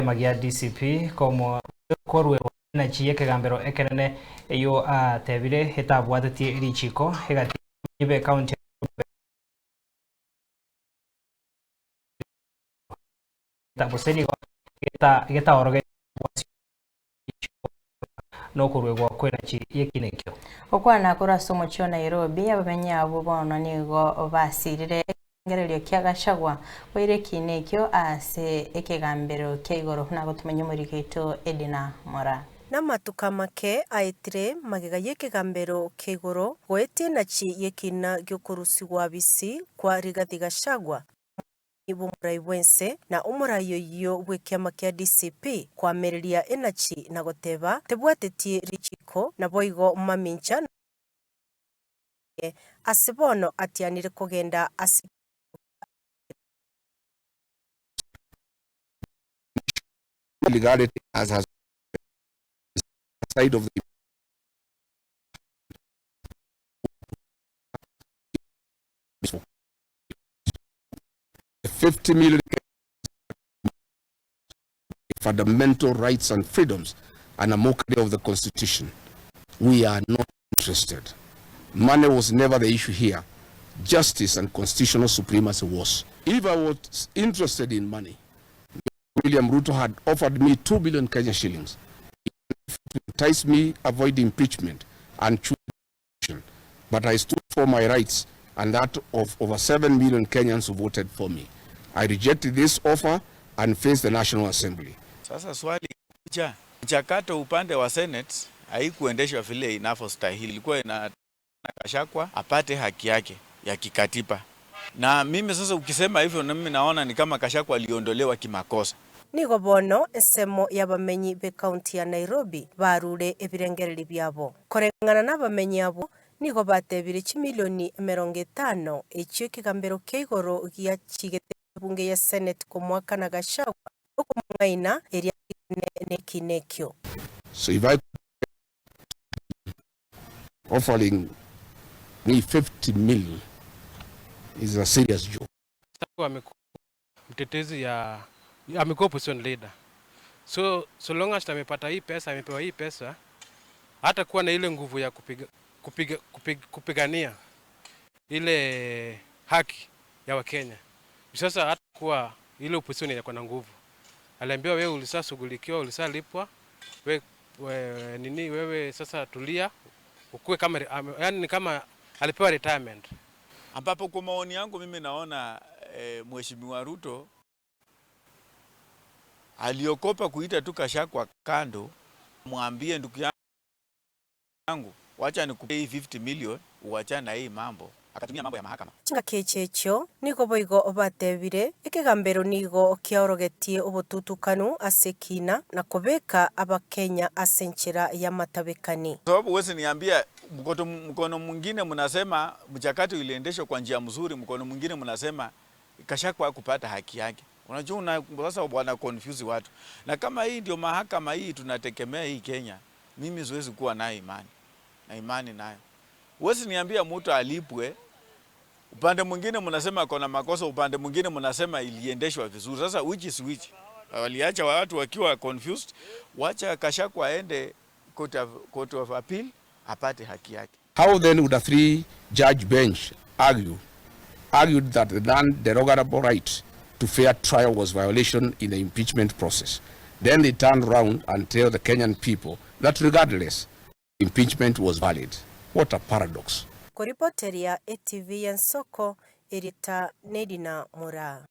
Ekiama gia DCP komo koruegwa enachi y'ekegambero ekenene eyio atebire etabwatetie richiko egati y'ekaunti gose nigo getaorogetie nokoruegwa kw'enachi y'ekina ekio. Gokwana korwa ase omochie o Nairobi, abamenyi abwo bono nigo basirire ekerengererio kia Gachagua koira ekiina ekio ase ekegambero kia igoro buna gotomanya omoriki oito Edina Moraa. Namatuko amake aetire magega y'ekegambero kia igoro goetia enachi y'ekiina gi'okorusigwa abisi kwa Rigathi Gachagua, bw'omorai bw'ense na omorai oyio bw'ekiama kia DCP koamereria enachi na goteba tebwatetie richiko naboigo mamincha naye ase bono atianire kogenda ase Legality as has side of the 50 million fundamental rights and freedoms and a mockery of the constitution. We are not interested. Money was never the issue here. Justice and constitutional supremacy was. If I was interested in money, William Ruto had offered me 2 billion Kenya shillings to entice me avoid impeachment and choose, but I stood for my rights and that of over 7 million Kenyans who voted for me. I rejected this offer and faced the National Assembly. Sasa swali kuja, mchakato upande wa Senate haikuendeshwa vile inavyostahili, ilikuwa ina Gachagua apate haki yake ya kikatiba. Na mimi sasa ukisema hivyo, na mimi naona ni kama Gachagua aliondolewa kimakosa. Nigo bono ensemo y'abamenyi b'ekaunti ya Nairobi barure ebirengererio biabo. Koreng'ana n'abamenyi abwo, nigo batebire chimilioni emerongo etano echio ekegambero kia igoro giachigete ebunge ya Senate komoakana Gachagua okomong'aina eria nekina ekio. So if I offering me 50 million is a serious joke. Amekuwa mtetezi ya amekuwa opposition leader. So long as amepata hii pesa, amepewa hii pesa, hata kuwa na ile nguvu ya kupigania ile haki ya Wakenya. Sasa hata kuwa ile opposition inakuwa na nguvu. Aliambiwa wewe ulishashughulikiwa, ulishalipwa, we, nini wewe sasa tulia, ukue kama yani ni kama alipewa retirement. Ambapo kwa maoni yangu mimi naona Mheshimiwa Ruto aliokopa kuita tu Gachagua kando, mwambie ndugu yangu, wacha nikupe hii 50 million, uachane na hii mambo. Akatumia mambo ya mahakama. Chingaki echi echio nigo boigo batebire ekegambero nigo kiaorogetie obotutukanu ase ekina na kobeka abakenya ase enchera y'amatabekani. Sababu huwezi niambia mkono mwingine mnasema mchakato iliendeshwa kwa njia mzuri, mkono mwingine mnasema Gachagua kupata haki yake. Unajua sasa bwana confuse watu. Na kama hii ndio mahakama hii tunategemea hii Kenya, mimi siwezi kuwa nayo imani. Na imani nayo. Huwezi niambia mtu alipwe, upande mwingine mnasema kuna makosa, upande mwingine mnasema iliendeshwa vizuri. Sasa which is which? Waliacha watu wakiwa confused. Wacha Gachagua aende court of appeal apate haki yake. How then would a three-judge bench argued that the non-derogable right to fair trial was violation in the impeachment process? Then they turned round and tell the Kenyan people that regardless, impeachment was valid. What a paradox. Koripoteria ATV ya Nsoko, Erita Nedina Mura.